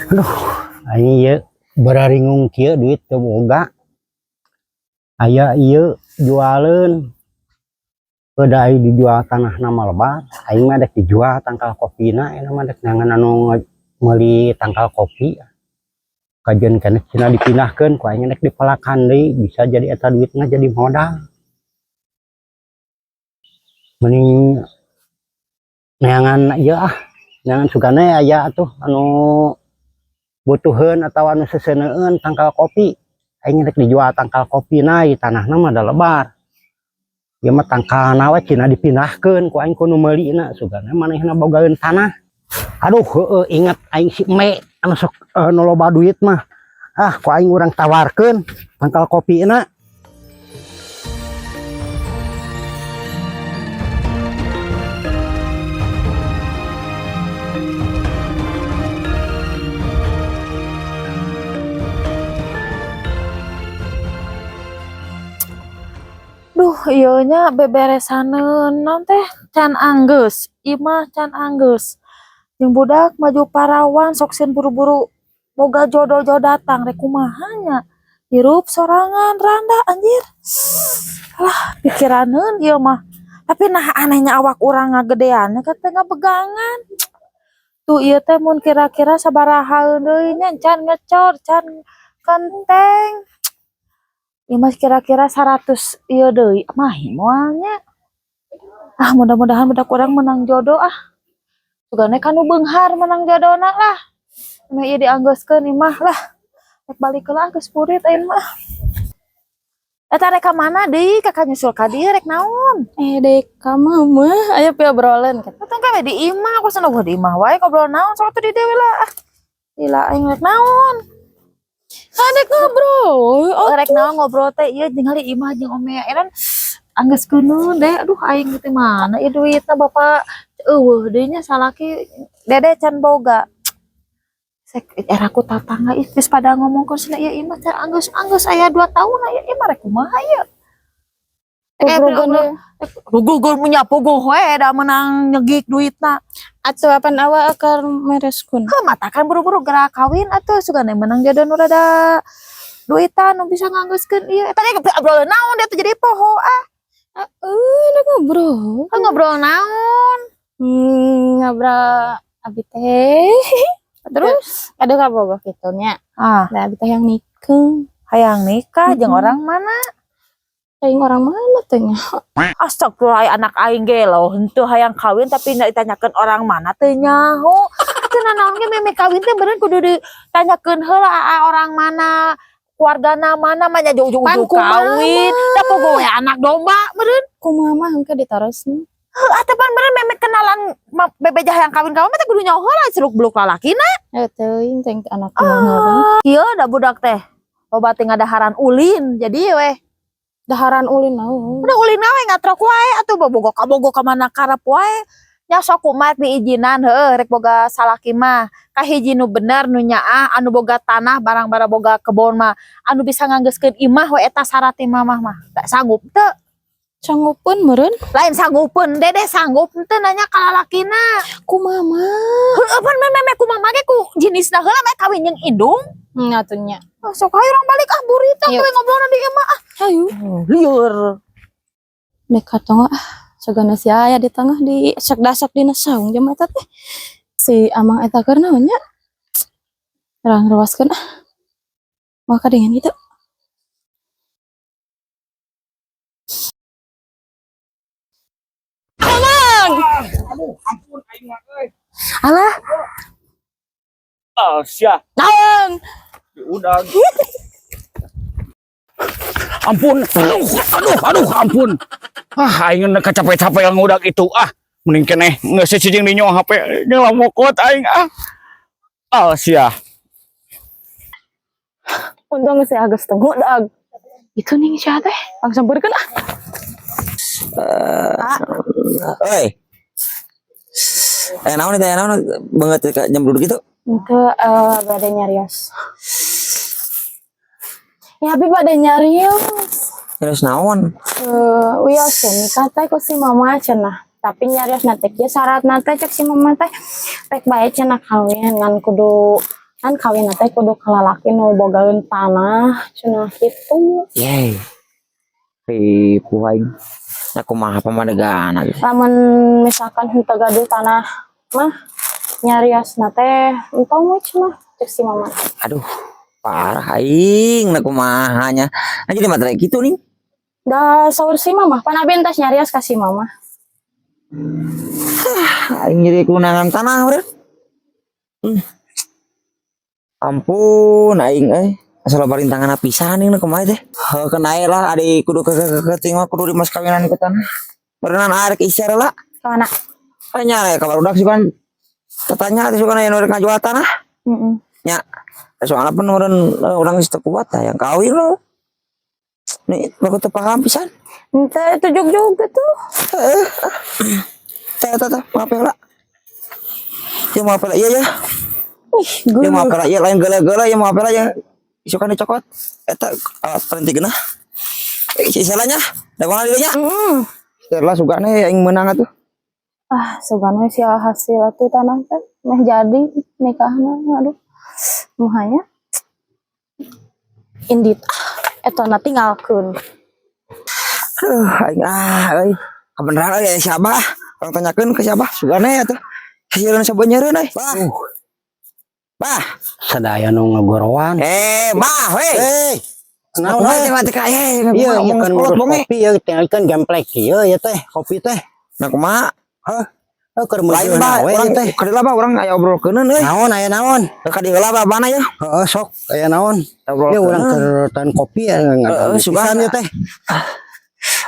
Aduh, aing ieu bararingung kieu duit teu boga. Aya ieu jualeun. Udah aing dijual tanah nama lebar, aing mah dek dijual tangkal kopina, aing mah dek neangan anu meuli tangkal kopi. Kajeun keneh cenah dipindahkeun ku aing dek dipelakan deui, bisa jadi eta duitna jadi modal. Mending neangan ieu ah, neangan sugane aya atuh anu butuheun atau anu seseuneun tangkal kopi. Aing rek dijual tangkal kopina, ieu tanahna mah da lebar. Ieu mah tangkalna we cenah dipindahkeun ku aing ku nu meulina, sugane manehna bogaeun tanah. Aduh, heueuh inget aing si Me anu sok nu loba duit mah. Ah, ku aing urang tawarkeun tangkal kopina. Duh, ieu nya beberesaneun naon teh can anggeus, imah can anggeus. Jeung budak maju parawan sok sieun buru-buru boga jodoh jauh datang rek kumaha nya. Hirup sorangan randa anjir. Lah, pikiraneun ieu mah. Tapi nah anehnya awak urang ngagedean nya teh ngabegangan. Tuh ieu teh mun kira-kira sabaraha deui nya can ngecor, can kenteng. Ieu mah kira-kira 100 ieu deui mah moal nya. Ah, mudah-mudahan budak urang menang jodoh ah. Sugane ka nu beunghar menang jodona lah. Meh ieu dianggeuskeun imah lah. Rek balik heula geus purit ayeuna mah. Eta rek ka mana deui? Kakak nyusul ka dieu rek naon? Eh, dek ka mama, aya piobrolan kan. Atuh kawe di imah, aku seneng di imah wae ngobrol naon sok atuh di dieu we lah. Ah. Lila aing rek naon? Adek ngobrol. Oh, rek naon ngobrol teh ieu ningali imah jeung Omea eran anggeus keuneun deh. Aduh aing teh mana ieu duitna bapak eueuh deui nya salaki dede can boga. Sek era ku tatangga ih geus pada ngomongkeun cenah ieu imah teh anggeus aya 2 tahun aya imah rek kumaha ieu. Ngobrol Gugur punya puguh we da menang nyegik duitna. Atuh apan awak akar mereskun. Heuh matakan buru-buru gerak kawin atuh sugane menang jodoh nu rada duitan nu bisa nganggeuskeun ieu. Eta ge ngobrol naon dia tuh jadi poho ah. Heeh, rek ngobrol. Heuh ngobrol naon? Ngobrol abi teh. Terus Aduh kabogoh kitu nya. ah Da abi teh yang nikah. hayang nikah jeung orang mana? Aing orang mana teh nya? Astagfirullah ai anak aing ge loh henteu hayang kawin tapi ndak ditanyakeun orang mana teh nyaho. Atuh nanaon ge meme kawin teh beneran kudu ditanyakeun heula aa orang mana, keluargana mana mah nya jauh-jauh Pan kumaha kawin. Da pogo we anak domba meureun. Kumaha mah hengke ditarosna. Heuh atuh pan meureun meme kenalan bebeja hayang kawin ka mah teh kudu nyaho heula seluk beluk lalakina. Eh teuing teh anak kumaha. Kieu da budak teh loba teh ngadaharan ulin jadi weh. Daharan ulin naon. Udah ulin we ngatrok wae atuh bobogo kabogo ka mana karep wae. Nya sok kumat diizinan heueuh rek boga salaki mah. Kahiji nu bener nu nyaah anu boga tanah barang-barang boga kebon mah anu bisa nganggeuskeun imah we eta syarat mamah mah. Tak sanggup teu. Sanggupeun meureun? Lain sanggupeun dede sanggup teu nanya ka lalakina. Kumaha mah? Heueuh pan meme kumaha ge ku jenisna heula meh kawin jeung indung. Atuh nya. Ah, sok hayu urang balik ah burit Yuk. we ngobrolna di imah ah. Hayu. Lieur. Dek ka tonggoh ah. Sagana si aya di tengah di sok-dasak dina saung jeung eta teh. Si amang eta keur naon nya? Urang rewaskeun ah. Mau kadingan gitu. Amang! Aduh, ampun aing mah euy. Alah, Ah, sia. naon? Udah. Ampun. Aduh, aduh, aduh, ampun. Ah, aing capek-capek yang ngudak itu. Ah, mending keneh geus cicing di nyawa HP jeung lamokot aing ah. Ah, sia. Untung si Agus teu ngudag. Itu ning sia teh, langsung sampeurkeun ah. Oi. Naon teh naon banget ka jam duduk gitu. Itu bade nyarios. Ya abi bade nyarios. Terus naon? Wios ya nikah teh ku si mama cenah. Tapi nyarios na teh kieu syaratna teh cek si mama teh rek bae cenah kawin ngan kudu Kan kawin teh kudu ka lalaki nu bogaeun tanah cenah kitu. Yey. Ripuh aing. Nah, kumaha pamadegana gitu. Lamun misalkan henteu gaduh tanah mah, nyariosna teh entong we cenah cek si mama. Aduh, parah aing, nah kumaha nya. Nah, jadi materi gitu nih. Da saur si mama, pan abi entas nyarios ka si mama. Aing jadi keunangan tanah udah. Ampun aing euy. Asal loba rintangan pisan nih kumaha teh. Heuh, keun lah adi kudu ke ke ke mah kudu di mas kawinan ke tanah. Berenang arek isyara lah. Kemana? Tanya ya kabar udah sih kan. Tetanya teh suka aya nu rek ngajual tanah. Heeh. Nya. Soalnya pun orang orang geus teu kuat tah yang kawin lo. Nih, aku teu paham pisan. Ente itu juga tuh. Heeh. Tah tah tah, maaf ya lah. Ya maaf lah, iya ya. Ih, Ya maaf lah, ya lain gala-gala ya maaf lah ya. Isukan dicokot. Eta alat perhenti geunah. Eh, salahnya, da mana dinya? Heeh. Lah sugane aing meunang atuh. Ah, sugan we sia hasil atuh tanah teh meh jadi nikahna, aduh. Muhanya. Indit ah, eta na tinggalkeun. Aduh, aing ah euy. Kabeneran euy aya siapa? Urang tanyakeun ke siapa? Sugane atuh. Hasilna sabeunyereun euy. Bah. Bah. Sadaya nu ngegorowan. Eh, bah, we. Eh, Naon naon teh we? Mati ka eh. Iya, iya ngomong kan kolot ngurus bonge. kopi ya, tinggalkeun gamplek ieu ya teh, kopi teh. Nah, kumaha? Hah? Oh, keur Lain meujeuhna bah, we urang ieu teh. kadieu bah urang aya obrolkeuneun euy. Naon, aya naon? Ka dieu heula bah bana ya. Heeh, sok aya naon? Obrolkeun. Ya urang keur tan kopi ya Heeh, ngadamu sugan. pisan ya teh.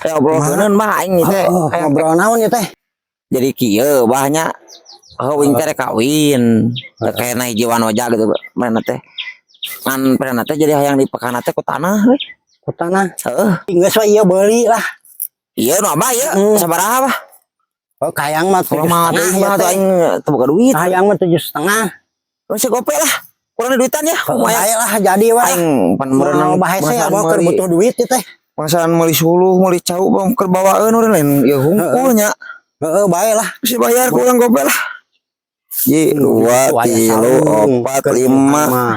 Aya obrolkeun bah aing teh. Heeh, ngobrol naon ya teh? Jadi kieu bahnya oh wing teh rek kawin. Kayak na hiji wanoja gitu mana teh. Ngan pernah teh jadi hayang dipekana teh ku tanah we. Ku tanah. Heeh. Geus we ieu beuli lah. Iya nu abah ieu sabaraha bah? Oh, kayang mah Kurang tujuh mah setengah teuing ya mah tuh teh. aing teu boga duit. Hayang mah 7,5. Terus gope lah. Kurang duitan ya. Bae lah jadi wae. Aing pan Mau meureun bahasa ya mau keur butuh duit ya teh. Pangsaan meuli suluh, meuli cau bang keur bawaeun urang lain ya hungkul nya. Heeh, bae lah. Geus bayar kurang gope lah. Ji, dua, Itu aya tilu, saung, opat, keur lima. mah.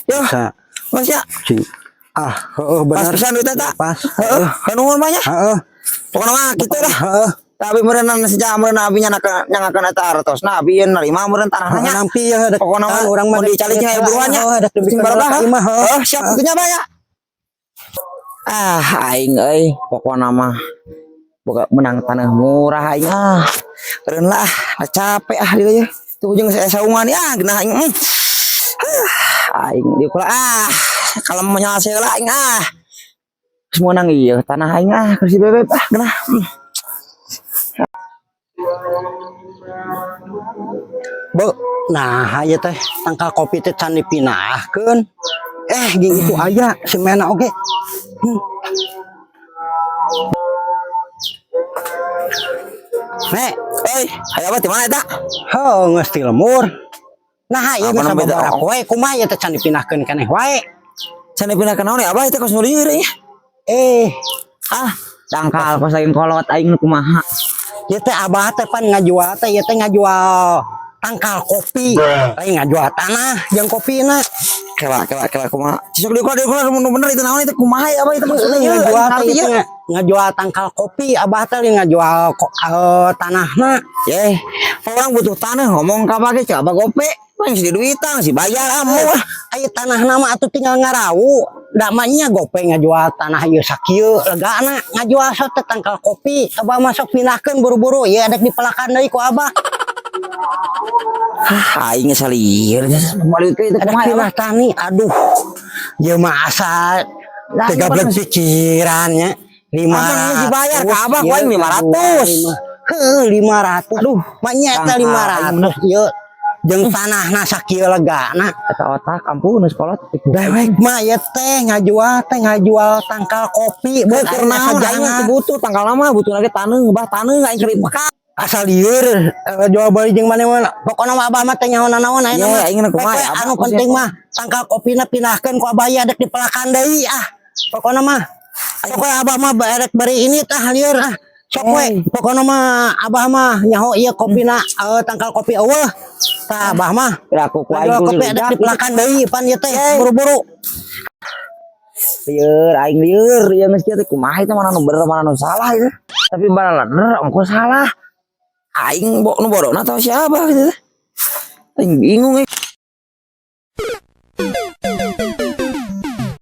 Ya, Bisa. Mas ya. Cing. Ah, heeh Pas bener. pisan duit eta. Pas. Heeh, nuhun mah nya. Heeh. Pokona mah kitu lah. Heeh. Tapi meureun sejak meureun abi nya nyangakeun eta artosna abi yeun narima meureun tanahna nya. Nampi ya dek. Pokona mah urang mah mun dicalik nya buruan nya. Heeh, dek Sing barabah. imah heeh. Heeh, siap kitu nya Bah ya. Ah, aing euy, pokona mah boga menang tanah murah aing ah. Eureun lah, ah, capek ah dieu ya. Tuh jeung saya saungan ya geunah aing. Ah, aing dieu kula ah, kalau mau nyala lah aing ah. Geus meunang ieu tanah aing ah, kursi bebek ah geunah. Be, nah ieu teh tangkal kopi teh can dipinahkeun. Eh, jeung itu aya si Mena oge. Nek, Euy, aya apa di mana eta? heuh geus ti lemur. Nah, ieu Apa geus namanya sababaraha teh? poe kumaha ieu teh can dipinahkeun keneh wae. Can dipinahkeun naon ya abah eta kos nu lieur euy. Eh, Ah, dangkal kos aing kolot aing nu kumaha. ieu teh abah teh pan ngajual teh ieu teh ngajual tangkal kopi. Lain ngajual tanah jeung kopina. Kela kela kela kumaha. Sok diukur diukur nu bener itu naon itu kumaha ya abah itu maksudnya ieu Ngajual aing teh ngarti ieu ieu. teh ngajual tangkal kopi, abah teh lain ngajual tanahna. Ye, orang butuh tanah ngomong ka abah ge cek abah gope. Paling si duitan si bayar ah mau ah. Aya tanahna mah atuh tinggal ngarawu. Da mah nya gope ngajual tanah ieu sakieu legana ngajual sok teh tangkal kopi. Abah mah sok pindahkeun buru-buru ieu adek dipelakan deui ku abah. Hah, aing geus salieur. Balik ke itu Adek kumaha ya, pindah Abah? tani aduh. Ieu mah asa Lah, tiga gimana? pikirannya. Lima Abah geus dibayar ka abah ku ieu aing 500. Heuh, 500. Aduh, mah nya eta tangkal 500 ieu jeung tanahna sakieu legana. Eta otak ampun geus kolot. Dewek mah ieu teh ngajual tangkal kopi Beuh keur naon aing mah teu butuh tangkal mah butuh lagi taneuh bah taneuh aing keur dipekak. Asal lieur jual beli jeung maneh mah pokona mah abah mah teh nyaho nanaon ayeuna Ye, mah. aing mah kumaha ya, abah Anu penting mah tangkal kopina pindahkeun ku abah ieu dek dipelakan deui ah. Pokona mah. Pokona abah mah barek bari ini tah lieur ah. Sok we, pokona mah abah mah nyaho ieu kopina tangkal kopi euweuh. Tah, abah mah. Piraku ku aing Aduh, kudu kopi ada diudak. Dipelakan deui pan ieu teh buru-buru. Lieur, aing lieur, ieu geus kieu teh kumaha itu, mana nu bener, mana nu salah itu. Tapi balaler ongko salah. Aing nu bodona tau siapa gitu teh. Aing bingung eh.